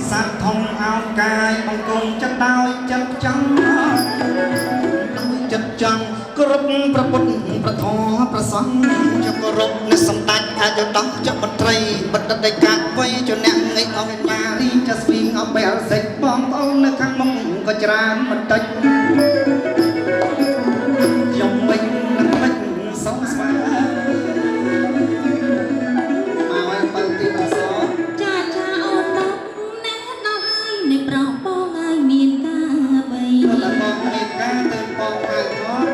សាក់ធំអោកាយបង្គំចិត្តដោយចិត្តចង់ចិត្តចង់គ្រប់ប្រពុតប្រធរប្រសង្ឃចគោរពនេះសម្ដេចអាចដោះចមន្ត្រីបណ្ឌិតឯកាវ័យជាអ្នកនៃអង្គការរីចាស្វីងអបែលសិចបងប្អូននៅខាងមុខក៏ច្រើនបន្តិចខ្ញុំវិញនឹងមិនសូមស្វាមកឲ្យបើទីអសចាចាអូនមកណែដល់ហើយនៃប្របងឲ្យមានការបីដល់បងមានការទៅបងហៅថត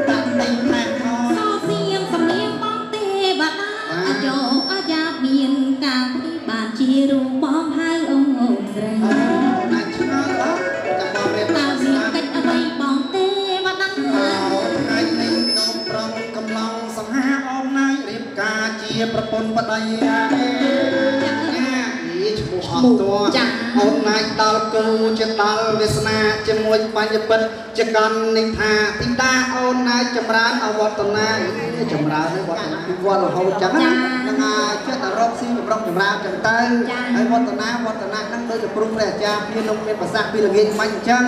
ដាក់ទិញថែថតសសៀងសំនៀងបងទេវតាអាយោអាយ៉ាមានការពីបានជារូបបងហៅអូនស្រីណាឆ្ងល់អត់ចាំបងរៀប តើមានកិច្ចអ្វីបងទេវតា ថ្ងៃនេះខ្ញុំប្រងកំឡងសង្ហាអមណាយរៀបការជាប្រពន្ធប្តីនេះឈ្មោះអស់តួអូនណាយដល់គូជាដល់វាសនាជាមួយបញ្ញពិតជាកណ្និថាទីតាអូនណាយចម្រើនអវត្តនាចម្រើនវត្តនាវត្តរហូតចឹងណាហ្នឹងហើយចិត្តតែរកស៊ីចម្រុងចម្រើនចឹងទៅហើយវត្តនាវត្តនាហ្នឹងដូចជាព្រំព្រះអាចារ្យពីនោះមានប្រសាសន៍ពីល្ងាចមិញអញ្ចឹង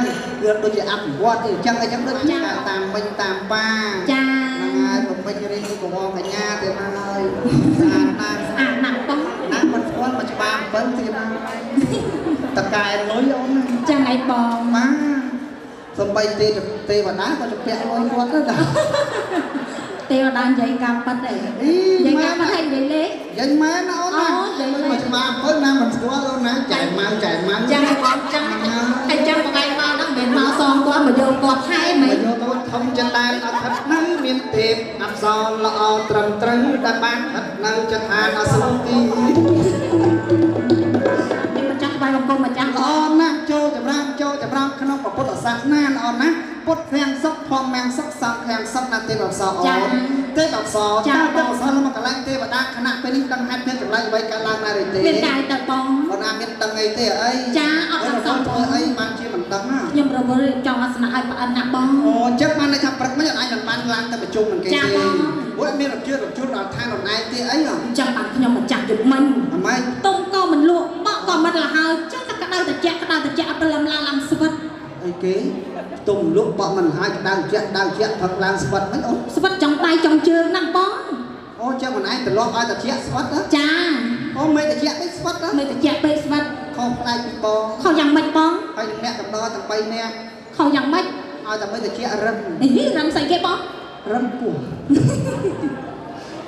វាដូចជាអភិវឌ្ឍអីចឹងអីចឹងដូចជាតាមមិញតាមប៉ាចាហ្នឹងហើយបំពេញរៀនកវងកញ្ញាទៀតហើយស្អាតណាស់ស្អាតណាស់បងណាមិនស្គាល់មកច្បារ7ទៀតតកែលុយអូនចឹងឯងបងបាទសំបីទេទេវតាក៏ជពាក់លុយគាត់ទៅដែរទេវតានិយាយការប៉ិតអីនិយាយការប៉ិតហើយនិយាយលេងនិយាយមែនអូនណាមកច្បារ7ណាមិនស្គាល់អូនណាចែម៉ៅចែម៉ៅចឹងឯងបងចឹងហើយចឹងបងឯងមកហ្នឹងមិនមែនមកសងគាត់មកយកគាត់ថែមមកយកទៅធំចិត្តដែរអត់ខិតនៅមានទេពអប្សរល្អត្រឹមត្រូវតែបានខិតនៅចឋានអសុគីម្ចាស់ថ្វាយបង្គំម្ចាស់ល្អណាស់ចូលចម្រើនចូលចម្រើនក្នុងពុទ្ធសាសនាល្អណាស់ពុទ្ធខាងសុខធម្មខាងសុខសង្ឃខាងសុខណាទេពអប្សរអូនទេពអប្សរតើទេពអប្សរមកកន្លែងទេវតាខណៈពេលនេះដឹងហេតុមានចម្លែកអ្វីកើតឡើងដែរទេមានកាយទៅបងអូនណាមានដឹងអីទេអីចាអត់ដឹងសោះធ្វើអីបានជាមិនដឹងណាខ្ញុំរវល់ចង់អាសនៈឲ្យប្អិនណាបងអូអញ្ចឹងបានន័យថាព្រឹកមិញអញមិនបានឡើងទៅប្រជុំនឹងគេទេព្រោះមានរជឿរជូនដល់ឋានខ្លួនឯងទេអីអញ្ចឹងបានខ្ញុំម្ចាស់យប់មិញហ្មងទុំក៏មិនលក់បក់ក៏មិនលហើយចឹងតែក្តៅត្រជាក់ក្តៅត្រជាក់អត់ព្រលឹមឡើងឡើងស្វិតអីគេទុំលក់បក់មិនហើយក្តៅជាក់ក្តៅជាក់ផឹកឡើងស្វិតមិនអូនស្វិតចង់ដៃចង់ជើងណាស់បងអូចឹងមិនឯងត្រឡប់ឲ្យត្រជាក់ស្វិតចាអូមេត្រជាក់ពេកស្វិតមេត្រជាក់ពេកស្វិតខុសផ្លែកពីបងខុសយ៉ាងម៉េចបងហើយនឹងអ្នកកំដរទាំង3នាក់ខុសយ៉ាងម៉េចឲ្យតែមេត្រជាក់រឹមអីរឹមស្អីគេបងរឹមពោះ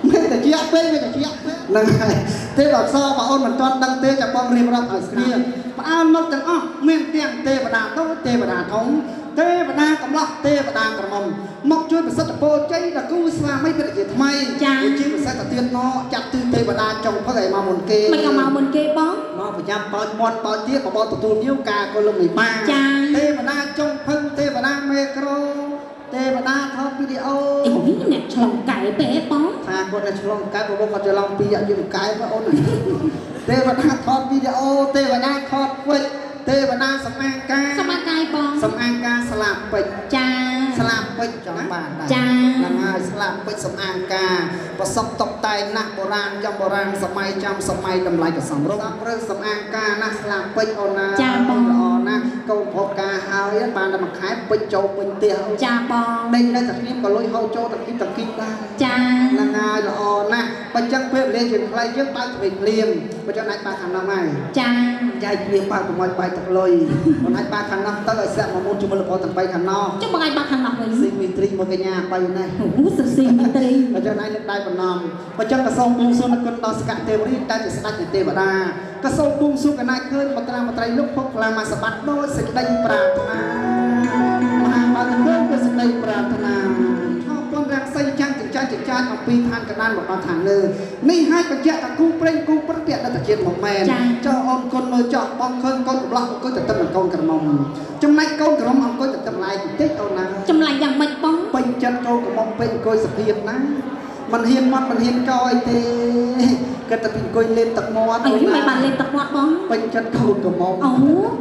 មេត្រជាក់ពេកមេត្រជាក់ពេកហ្នឹងហើយទេពអប្សរបងអូនមិនទាន់ដឹងទេចាំបងរៀបរាប់ឲ្យស្គាល់ផ្អើលមកទាំងអស់មានទាំងទេវតាតូចទេវតាធំទេវតាកំឡោះទេវតាក្រមុំមកជួយប្រសិទ្ធពរជ័យដល់គូស្វាមីភរិយាថ្មីជាពិសេសទៅទៀតណចាត់ទិសទេវតាចុងផឹកឲ្យមកមុនគេមិនក៏មកមុនគេបងមកប្រចាំបោចមាត់បោចទៀតបបទទួលញៀវការក៏លោកនេះបានទេវតាចុងផឹកទេវតាមេក្រូទេវតាថតវីដេអូអីអ្នកឆ្លងកែពេបងថាគាត់តែឆ្លងកែបងគាត់ច្រឡំពីយើងកែបងអូនទេវតាថតវីដេអូទេវតាថតវិចទេវតាសម្អាងការសម្អាងកាយបងសម្អាងការស្លាបពេជ្រចាស្លាបពេជ្រចង់បានដែរចាហ្នឹងហើយស្លាបពេជ្រសម្អាងការប្រសពតុបតែងណាស់បុរាណចំបុរាណសម័យចាំសម័យតម្លៃក៏សមរម្យរើសម្អាងការណាស់ស្លាបពេជ្រអូនណាចាបងល្អណាស់កូនប្រុសការហើយបានតែមួយខែពេជ្រចូលពេញផ្ទះចាបងដេញនៅតែខ្ញុំក៏លុយហូរចូលតាគីតាគីដែរចាហ្នឹងហើយល្អណាស់បើចឹងពេលវេលាជាងខ្លីយើងបើកទ្វេភ្លាមបើចឹងអាចបើកខាងនោះហើយចាចែកភ្លាមបើកកុំឲ្យបែកទឹកលុយអូនអាចបើកខាងនោះទៅឲ្យសាក់មកមុនជាមួយលបទាំង3ខាងនោះចុះបងអាចបើកខាងនោះវិញស៊ីមីត្រីមកកញ្ញាបីនេះអូស៊ីមីត្រីបើចឹងឯងលើកដៃបំណំបើចឹងក៏សូមបួងសួងគុណដល់សកទេវរីដែលជាស្ដេចនៃទេវតាក៏សូមបួងសួងកណាឃើញបត្រាមត្រីលោកភពខ្លាមាសបត្តិដោយសេចក្តីប្រាថ្នាមហាបាតឃើញដោយសេចក្តីប្រាថ្នាពនរាំងសីចាំងចិញ្ចាចិញ្ចាអំពីឋានកណ្ដាលមកដល់ឋានលើនេះហើយបញ្ជាក់ថាគូប្រេងគូព្រឹត្តិអតីតជាតិមកមែនចុះអូនគុណមើលចោះបងឃើញកូនកំឡោះអង្គុយទៅទឹកនឹងកូនក្រមុំចំណែកកូនក្រមុំអង្គុយទៅទឹកឡែកបន្តិចអូនណាចម្លែកយ៉ាងម៉េចបងពេញចិត្តកូនក្រមុំពេញអង្គុយសភាពណាមិនហ៊ានមាត់មិនហ៊ានកអីទេគិតតែពីអង្គុយលេបទឹកមាត់អីមិនបានលេបទឹកមាត់បងពេញចិត្តកូនក្រមុំអូ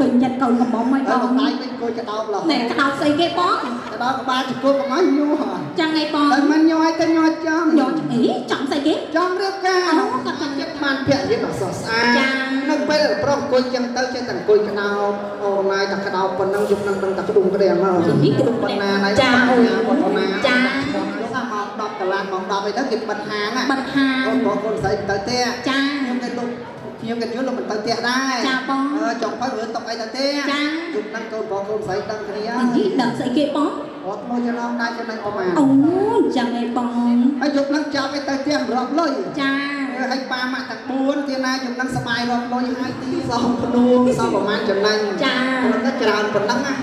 ពេញចិត្តកូនក្រមុំហីបងដៃវិញអង្គុយក្តោបឡោះណែក្តោបស្អីគេបងក្តោបក្បាលជង្គង់កុំឲ្យញ័រចឹងអីបងតែមិនញ័រឲ្យទៅញ័រចង់ញ័រអីចង់ស្អីគេចង់រៀបការអូគាត់ចង់ចិត្តបានភរិយាដ៏ស្រស់ស្អាតចានៅ ពេលប្រុសអង្គុយចឹងទៅចេះតែអង្គុយក្តោបអូនឡាយតែក្តោបប៉ុណ្ណឹងយប់នឹងដឹងតែក្ដុំក្ដៀងមកនេះក្ដុំ ប៉ុណ្ណាណៃ ចាអូ ប៉ុណ្ណា ចា ម៉ោង10កន្លះម៉ោង10អីទៅគេបិទហាង បិទហាង កូនប្រុសកូនស្រីទៅផ្ទះ ចា ខ្ញុំគេលោកខ្ញុំគេយល់លោកមិនទៅផ្ទះដែរ ចាបង ចង់ទៅរឿងតុកអីទៅទេ ចា យប់ហ្នឹងកូនប្រុសកូនស្រីដឹងគ្នា នេះដឹងស្អីគេបង អត់មកច្រឡំដែរចំណេញប្រហែល អូចឹងឯងបង ហើយយប់ហ្នឹងចាប់ឲ្យទៅផ្ទះរាប់លុយ ចា ហើយប៉ាម៉ាក់ទាំង4ទៀតណាយប់ហ្នឹងសបាយរាប់លុយហើយទីសងភ្នួងសងប្រហែលចំណេញ ចា ហ្នឹងច្រើនប៉ុណ្ណឹងណា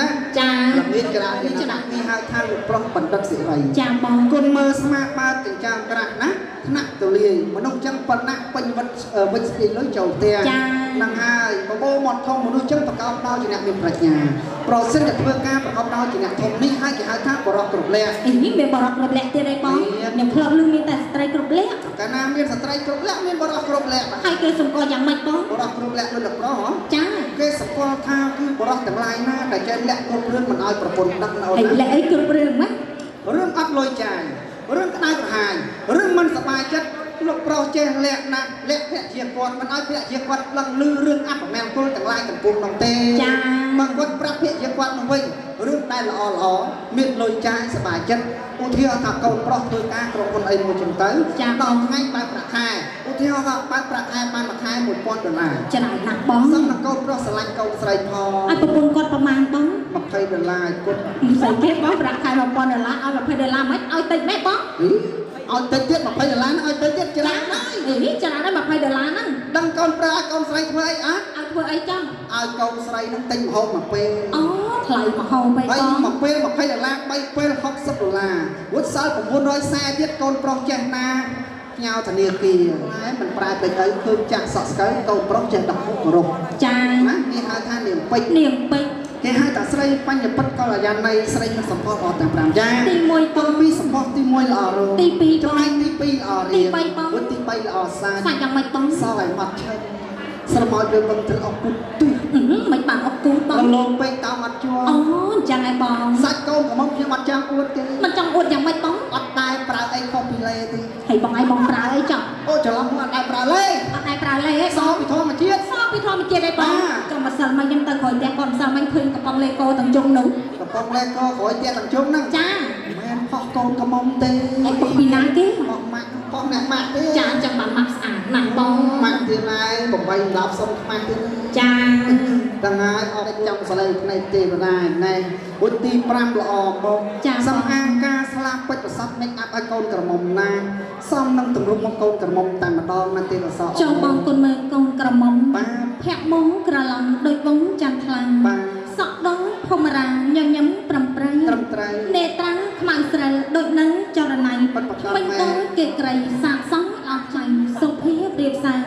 ណា ចា ល្ងាចច្រើនច្រើននេះហៅថាលោកប្រុសបណ្ឌិតសិរី ចាបង គុណមើលស្មាបើចិញ្ចើមក្រាស់ណាថ្នាក់ទលាយមនុស្សចឹងប៉ុណ្ណាពេញវិតវិតស្ពីលុយចូលផ្ទះ ចា ហ្នឹងហើយបបោមាត់ធំមនុស្សចឹងប្រកបដោយជាអ្នកមានប្រាជ្ញាប្រសិនតែធ្វើការប្រកបដោយជាអ្នកធំនេះហើយគេហៅថាបរិសគ្រប់លក្ខ អីនេះមានបរិសគ្រប់លក្ខទៀតអីបងខ្ញុំធ្លាប់ឮមានតែស្ត្រីគ្រប់លក្ខ កាលណាមានស្ត្រីគ្រប់លក្ខមានបរិសគ្រប់លក្ខ ហើយគេសម្គាល់យ៉ាងម៉េចបង បរិសគ្រប់លក្ខដូចលោកប្រុសហ៎ ចា គេសម្គាល់ថាគឺបរិសទាំងឡាយណាដែលចេះលក្ខគ្រប់រឿងមិនឲ្យប្រពន្ធដឹងណាអូន ណាលក្ខអីគ្រប់រឿងម៉េច រឿងអត់លុយចាយរឿងក្តៅក្រហាយរឿងមិនសប្បាយចិត្តលោកប្រុសចេះលាក់ណាស់លាក់ភរិយាគាត់មិនឲ្យភរិយាគាត់ដឹងឮរឿងអពមង្គលទាំងឡាយទាំងពួងនោះទេ ចា បើគាត់ប្រាប់ភរិយាគាត់នោះវិញរឿងដែលល្អល្អមានលុយចាយសប្បាយចិត្តឧទាហរណ៍ថាកូនប្រុសធ្វើការក្រុមហ៊ុនអីមួយចឹងទៅដល់ថ្ងៃបើកប្រាក់ខែឧទាហរណ៍ថាបើកប្រាក់ខែបានមួយខែ1000ដុល្លារ ច្រើនណាស់បង សំនឹងកូនប្រុសស្រឡាញ់កូនស្រីផង ឲ្យប្រពន្ធគាត់ប្រមាណបង 20ដុល្លារគាត់ ស្អីគេបងប្រាក់ខែ1000ដុល្លារឲ្យ20ដុល្លារមិនឲ្យតិចម៉េចបង ឲ្យតិចទៀត20ដុល្លារឲ្យតិចទៀតច្រើនហើយ អីច្រើនហើយ20ដុល្លារហ្នឹង ដឹងកូនប្រុសឲ្យកូនស្រីធ្វើអីអត់ ឲ្យធ្វើអីចឹង ឲ្យកូនស្រីហ្នឹងទិញម្ហូបមួយពេល អូថ្លៃម្ហូបអីបង មួយពេល20ដុល្លារ3ពេល60ដុល្លាររួចសល់940ទៀតកូនប្រុសចេះណាញ៉ៅធនាគារតែមិនប្រែពេកអីឃើញចាក់សក់ស្កូវកូនប្រុសចេះដោះមុខគោរព ចា ណានេះហៅថានាងពេជ្រ នាងពេជ្រ គេហៅថាស្រីបញ្ញពិតកល្យាណីស្រីមានសម្ផស្សអត់ទាំង5យ៉ាង ទី1 បងពីសម្ផស្សទី1ល្អរោ ទី2 ចំណែកទី2ល្អរៀ ទី3បង ទី3ល្អសា សាច់យ៉ាងម៉េចបង សឲ្យម៉ត់ឆេញស្រមោចវាវឹងទៅអុកគូទិ មិនបានអុកគូបង លោពេកតោងអត់ជួ អូអញ្ចឹងឯងបង សាច់កូនកំមុំខ្ញុំអត់ចង់អួតទេ មិនចង់អួតយ៉ាងម៉េចបង អត់ដែរប្រើអីខុសពីលេទេ ហើយបងឯងបងប្រើអីចង់ អូច្រឡំអត់ដែរប្រើលេ អត់ដែរប្រើលេ សពីធម្មជាតិ សពីធម្មជាតិឯងបងចាំម្សិលមិញខ្ញុំទៅក្រោយផ្ទះគាត់ម្សិលមិញឃើញកំប៉ុងលេកូទាំងជុំនោះ កំប៉ុងលេកូក្រោយផ្ទះទាំងជុំហ្នឹង ចា មិនផុសកូនកំមុំទេ ហើយផុសពីណាគេ ផុសម៉ាក់ផុសអ្នកម៉ាក់ទេ ចាអញ្ចឹងបានម៉ាក់ស្អាតណាស់បង ម៉ាក់ទៀតហើយ8 10សុំខ្មាស់ទៀត ចា ទាំងហើយអត់ចាំសលេងភ្នែកទេវតាណែឧទី5ល្អមកសំអាងការស្លាប់ពេជ្រប្រសពមេកអាប់ឲ្យកូនក្រមុំណាសំនឹងទម្រង់មកកូនក្រមុំតែម្ដងណាទេអស ចុះបងគុណមើលកូនក្រមុំ បាទ ភ័ក្រមុំក្រឡំដូចវងច័ន្ទខ្លាំង បាទ សក់ដងភមរាញញឹមប្រំប្រៃ ត្រឹមត្រូវ នេត្រាខ្មៅស្រិលដូចនឹងចរណៃ ពិតប្រាកដ មិនដូចគេក្រីសាកសមអស់ចៃសុភាពរៀបសារ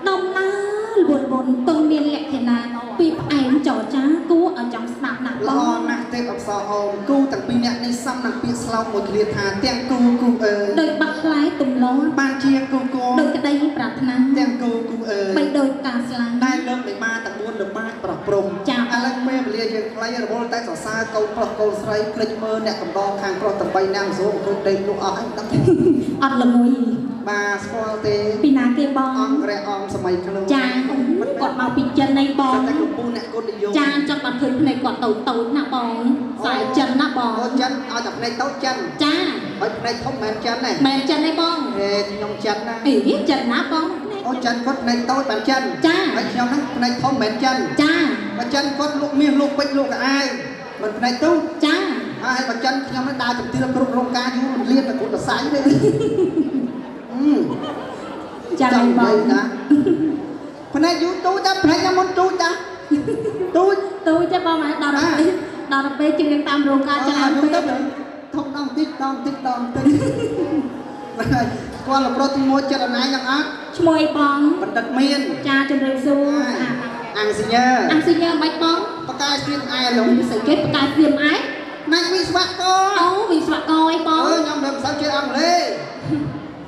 ដំណើរលួនវនទុំមានលក្ខណៈពីផ្អែមចរចាគួរឲ្យចង់ស្ដាប់ណាស់ប ល្អ ង ណាស់ទេពអប្សរអូនគូទាំងពីរអ្នកនេះសំនឹងពាក្យស្លោកមួយឃ្លាថាទាំងគូគូអើយ ដោយបាក់ខ្លែទំលាប់ បានជាគូគូ ដោយក្តីប្រាថ្នា ទាំងគូគូអើយ បីដោយការស្លាញ់ ដែលលើកនៃបាទាំង4លំបាកប្រព្រំ ចា ឥឡូវពេលវេលាយើងខ្លីរវល់តែសរសើរកូនប្រុសកូនស្រីភ្លេចមើលអ្នកកំដរខាងប្រុសទាំង3នាក់ស្រួលអង្គុយដេកលក់អស់ហើយដឹង អត់ល្ងុយ បាទស្គាល់ទេ ពីណាគេបង អង្គរៈអង្គសម័យខ្លួន ចាគាត់មកពីចិនឯងបង តែកំពូលអ្នកគុណនិយម ចាចង់បានឃើញភ្នែកគាត់តូចតូចណាបងខ្សែចិនណាបង អូចិនឲ្យតែភ្នែកតូចចិន ចា ហើយភ្នែកធំមិនមែនចិនទេ មែនចិនទេបង ហេខ្ញុំចិនណា អីចិនណាបង អូចិនគាត់ភ្នែកតូចបានចិន ចា ហើយខ្ញុំហ្នឹងភ្នែកធំមិនមែនចិន ចា បើចិនគាត់លក់មាសលក់ពេជ្រលក់កៅអៅមិនភ្នែកទូច ចា ហើយបើចិនខ្ញុំហ្នឹងដើរជំទាវគ្រប់រោងការយូរមិនលៀនតែគ្រប់សរសៃទេ ចាបង ណាភ្នែកយូរទូចតែភ្នែកខ្ញុំមុនទូចតាទូច ទូចទេបងដល់ដល់ដល់ពេលជឿតាមរោងការច្រើន ពេកធំដងតិចដងតិចដងតិចស្គាល់ប្រុសទី1ចិត្តអណាយយ៉ាងអត់ ឈ្មោះអីបង បណ្ឌិតមាន ចាជំរាបសួរ អង្គស៊ីញើ អង្គស៊ីញើមិនបង បកាយស្ទៀមអែលង ស្អីគេបកាយស្ទៀមអែ ណាច់វិស្វករ អូវិស្វករអីបង អឺខ្ញុំមិនសូវចេះអង់គ្លេស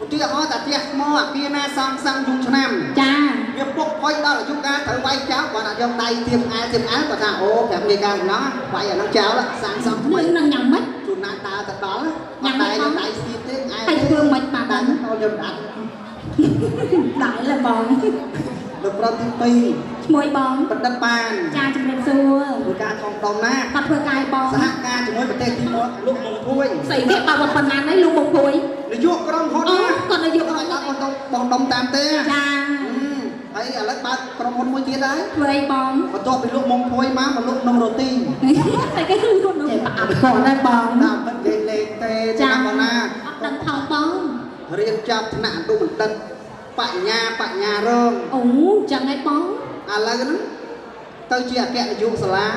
ឧទាហរណ៍តាផ្ទះថ្មអាគារណាសង់សាំងយូរឆ្នាំ ចា វាពុកផុយដល់អាយុកាលត្រូវវាយចោលគាត់ថាយកដៃទៀមអែទៀមអែគាត់ថាអូប្រាប់មេការសំណងវាយអានោះចោលសាងសង់ថ្មី នឹងយ៉ាងម៉េច ជួនណាដើរទៅដល់យ៉ាងម៉េចដៃស្ទៀមទេអែ ហើយធ្វើម៉េចបាន ដល់យកដាក់ ដាក់ឡើយបង លោកប្រុសទី2ឈ្មោះបងបណ្ឌិតបានចាជំរាបសួរធ្វើការធំដុំណាគាត់ធ្វើការបងសហការជាមួយប្រទេសទីមួយលោកមុងភួយស្អីគេបើប៉ុណ្ណានេះលោកមុងភួយនាយកក្រុមហ៊ុនណាគាត់នាយកអត់បងដុំតាមទេចាហើយឥឡូវបើកក្រុមហ៊ុនមួយទៀតហើយធ្វើអីបងបន្ទាប់ពីលោកមុងភួយមកលោកនំរ៉ូទីស្អីគេគឺលោកនំប្រអាប់គាត់ដែរបងតាមពិតនិយាយលេងទេចាបងណាអត់ដឹងថោបងរៀនចប់ថ្នាក់អនុបណ្ឌិតបញ្ញារងអូចឹងឯងបងឥឡូវហ្នឹងទៅជាអគ្គនាយកសាលា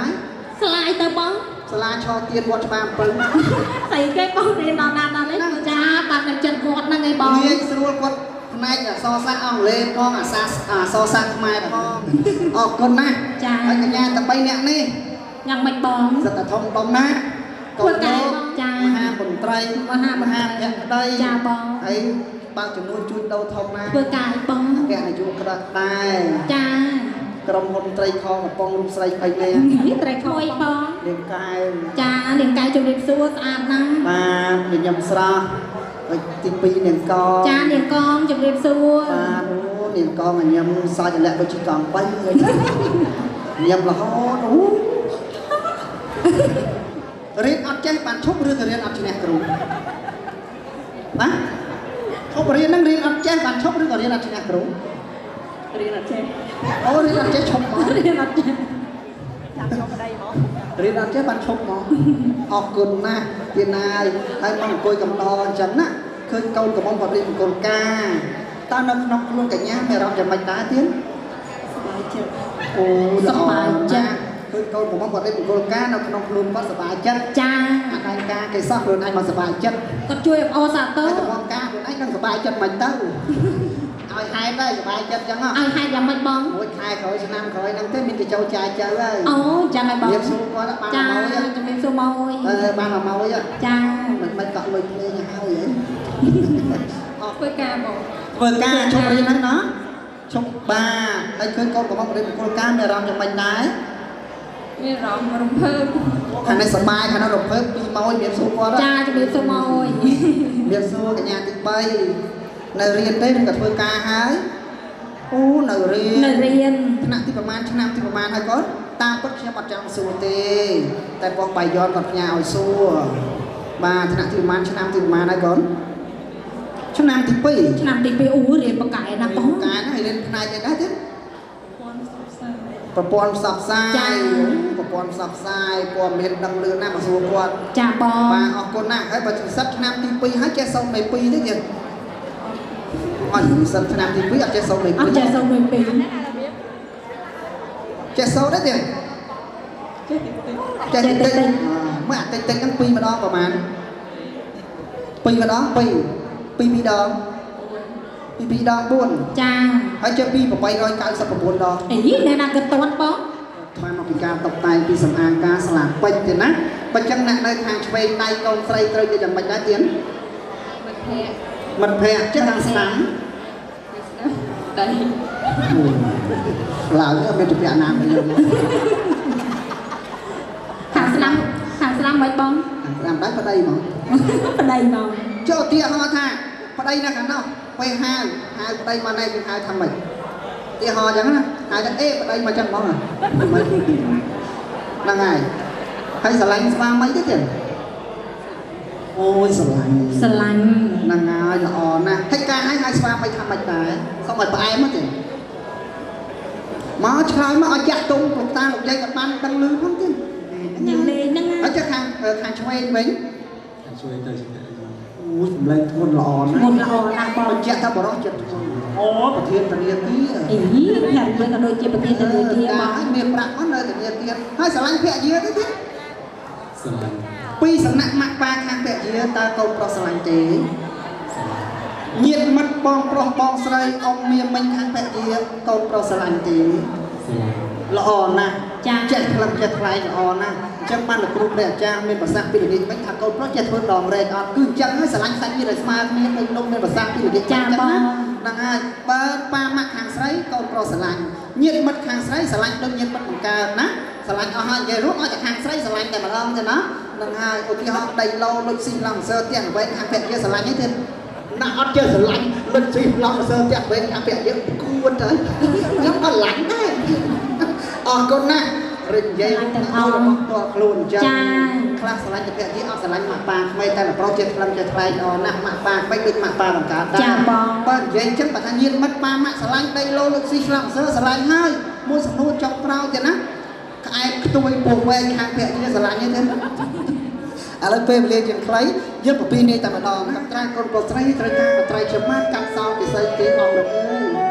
សាលាអីទៅបងសាលាឆទៀនវត្តច្បារអំពៅស្អីគេបងរៀនដល់ណាដល់នេះចាបានតែចិត្តវត្តហ្នឹងឯងបងងាយស្រួលគាត់ផ្នែកអក្សរសាស្ត្រអង់គ្លេសផងអក្សរសាស្ត្រខ្មែរផងអរគុណណាស់ចាហើយកញ្ញាតែ3នាក់នេះយ៉ាងម៉េចបងសិតតែធំដុំណាធ្វើការបងចាមហាមន្ត្រីមហាភក្តីចាបងហើយបើកចំនួនជួញដូរធំណាធ្វើការបងអគ្គនាយកក្រាស់ដែរចាក្រុមហ៊ុនត្រីខកំប៉ុងរូបស្រី20នាក់នេះត្រីខបងនាងកែវចានាងកែវជំរាបសួរស្អាតណាស់បាទញញឹមស្រស់ហើយទី2នាងកងចានាងកងជំរាបសួរបាទអូនាងកងញញឹមសាច់លាក់ដូចជាកង់3ញញឹមរហូតអូរៀនអត់ចេះបានឈប់ឬក៏រៀនអត់ឈ្នះគ្រូណាឈប់រៀនហ្នឹងរៀនអត់ចេះបានឈប់ឬក៏រៀនអត់ឈ្នះគ្រូរៀនអត់ចេះអូរៀនអត់ចេះឈប់មករៀនអត់ចេះចាំឈប់ប្តីមករៀនអត់ចេះបានឈប់មកអរគុណណាស់ទៀតណាហើយមកអង្គុយកំដរអញ្ចឹងណាឃើញកូនកំមុំគាត់រៀនមង្គលការតើនៅក្នុងខ្លួនកញ្ញាមានអារម្មណ៍យ៉ាងម៉េចដែរទៀតសប្បាយចិត្តអូល្អណាស់ឃើញកូនកំមុំគាត់រៀនមង្គលការនៅក្នុងខ្លួនគាត់សប្បាយចិត្តចាអាដែងការគេសោះខ្លួនឯងមកសប្បាយចិត្តគាត់ជួយអបអរសាទរតែបងការខ្លួនឯងនឹងសប្បាយចិត្តមិនទៅឲ្យហែតដែរសប្បាយចិត្តចឹងហ៎ឲ្យហែតយ៉ាងម៉េចបងមួយខែក្រោយឆ្នាំក្រោយហ្នឹងទេមានគេចូលចាយចៅហើយអូចឹងហើយបងជំរាបសួរគាត់បានមកហើយជំរាបសួរមកហើយបានមកហើយចាមិនកក់លុយភ្លេងហើយហីអត់ធ្វើការបងធ្វើការឈប់រៀនហ្នឹងណាឈប់បាទហើយឃើញកូនកំមុំរៀនមង្គលការមានអារម្មណ៍យ៉ាងម៉េចដែរមានអារម្មណ៍រំភើបខាងនេះសប្បាយខាងនោះរំភើបពីម៉ួយជំរាបសួរគាត់ចាជំរាបសួរម៉ួយជំរាបសួរកញ្ញាទី3នៅរៀនទេឬក៏ធ្វើការហើយអូនៅរៀននៅរៀនថ្នាក់ទីប្រហែលឆ្នាំទីប្រហែលហើយគាត់តាមពិតខ្ញុំអត់ចង់សួរទេតែបងបាយ័នគាត់ផ្ញើឲ្យសួរបាទថ្នាក់ទីប្រហែលឆ្នាំទីប្រហែលហើយគាត់ឆ្នាំទី2ឆ្នាំទី2អូរៀនបកែណាបងបកែណាហើយរៀនផ្នែកអីដែរទេប្រព័ន្ធផ្សព្វផ្សាយប្រព័ន្ធផ្សព្វផ្សាយព័ត៌មានដឹងលឿនណាស់មកសួរគាត់ចាបងបាទអរគុណណាស់ហើយបើនិស្សិតឆ្នាំទី2ហើយចេះសូត្រមេ2ទេទៀតអត់និស្សិតឆ្នាំទី2អត់ចេះសូត្រមេ2អត់ចេះសូត្រមេ2ចេះសូត្រទេទៀតចេះតិចតិចចេះតិចតិចមើលអាតិចតិចហ្នឹង2ម្ដងប្រហែល2ម្ដង2 2 2ដង2 2ដង4ចាហើយចេះពី899ដងអីអ្នកណាក៏តន់បងថ្មមកពីការតុបតែងពីសម្អាងការស្លាពេជ្រទេណាបើចឹងអ្នកនៅខាងឆ្វេងដៃកូនស្រីត្រូវជាយ៉ាងម៉េចដែរទៀតមិត្តភ័ក្តិចេះខាងស្ដាំដៃឡើយមានជំពាក់ណាមកយើងខាងស្ដាំខាងស្ដាំមិនបងខាងស្ដាំដៃប្តីហ្មងប្តីហ្មងចូលឧទាហរណ៍ថាប្តីនៅខាងនោះពេលហៅហៅប្តីមកនេះគេហៅថាម៉េចឧទាហរណ៍អញ្ចឹងណាហៅថាអេប្តីមកចឹងហ្មងហ្នឹងហើយហើយស្រឡាញ់ស្វាមីទេទៀតអូយស្រឡាញ់ស្រឡាញ់ហ្នឹងហើយល្អណាស់ហើយការឲ្យស្វាមីថាម៉េចដែរសូមឲ្យផ្អែមទេមកឆ្លើយមកឲ្យចាក់ទុំលោកតាលោកយាយក៏បានដឹងឮផងទេញ៉ាំលេងហ្នឹងហើយចាខាងខាងឆ្វេងវិញខាងឆ្វេងទៅជាអូសម្លេងធ្ងន់ល្អណាស់ធ្ងន់ល្អណាស់បងបញ្ជាក់ថាបរិសុទ្ធចិត្តធ្ងន់អូប្រធានធនាគារអីភរិយាក៏ដូចជាប្រធានធនាគារបងហើយមានប្រាក់មកនៅធនាគារហើយស្រឡាញ់ភរិយាទេទេស្រឡាញ់ពីសំណាក់ម៉ាក់ប៉ាខាងភរិយាតើកូនប្រុសស្រឡាញ់ទេញាតិមិត្តបងប្រុសបងស្រីអ៊ំមាមិញខាងភរិយាកូនប្រុសស្រឡាញ់ទេល្អណាស់ចេះក្លឹមចេះថ្លែងល្អណាស់អញ្ចឹងបានលោកគ្រូព្រះអាចារ្យមានប្រសាសន៍ពីល្ងាចមិញថាកូនប្រុសចេះធ្វើដងរែកអត់គឺអញ្ចឹងហើយស្រឡាញ់សាច់ញាតិឲ្យស្មើគ្នាដូចលោកមានប្រសាសន៍ពីល្ងាចចាបងហ្នឹងហើយបើប៉ាម៉ាក់ខាងស្រីកូនប្រុសស្រឡាញ់ញាតិមិត្តខាងស្រីស្រឡាញ់ដូចញាតិមិត្តបង្កើតណាស្រឡាញ់អស់ហើយនិយាយរួមឲ្យតែខាងស្រីស្រឡាញ់តែម្ដងទេណាហ្នឹងហើយឧទាហរណ៍ដីឡូលុចស៊ីឡង់សើផ្ទះវែងខាងភរិយាស្រឡាញ់ទេទៀតណាអត់ចេះស្រឡាញ់លុចស៊ីឡង់សើផ្ទះវែងខាងភរិយាគួនទៅ ទៅ ខ្ញុំក៏ឡាញ់ដែរ អរគុណណាស់ រិញនិយាយរបស់តខ្លួនអញ្ចឹង ខ្លះស្រឡាញ់ទៅភរិយា អត់ស្រឡាញ់ម៉ាក់ប៉ាក្មេង តែប្រុសចេះថ្លឹងចេះថ្លែងល្អណាស់ ម៉ាក់ប៉ាក្មេងដូចម៉ាក់ប៉ាបង្កើតដែរ។ ចាបង បើនិយាយអញ្ចឹង បើថាញាតមិត្តប៉ាម៉ាក់ស្រឡាញ់ ដីឡូលើកស៊ីឆ្លងសើស្រឡាញ់ហើយ។ មួយសំណួរចុងក្រោយទៀតណា ក្អែកខ្ទួយពោះវែងខាងភរិយាស្រឡាញ់ទេ? ឥឡូវពេលវេលាជាងខ្លី យើងពពីនេះតែម្ដង កំត្រាកូនប្រុសស្រីត្រូវការមត្រីខ្ញុំបានកាត់សោពិសីទេអស់លោកអើយ?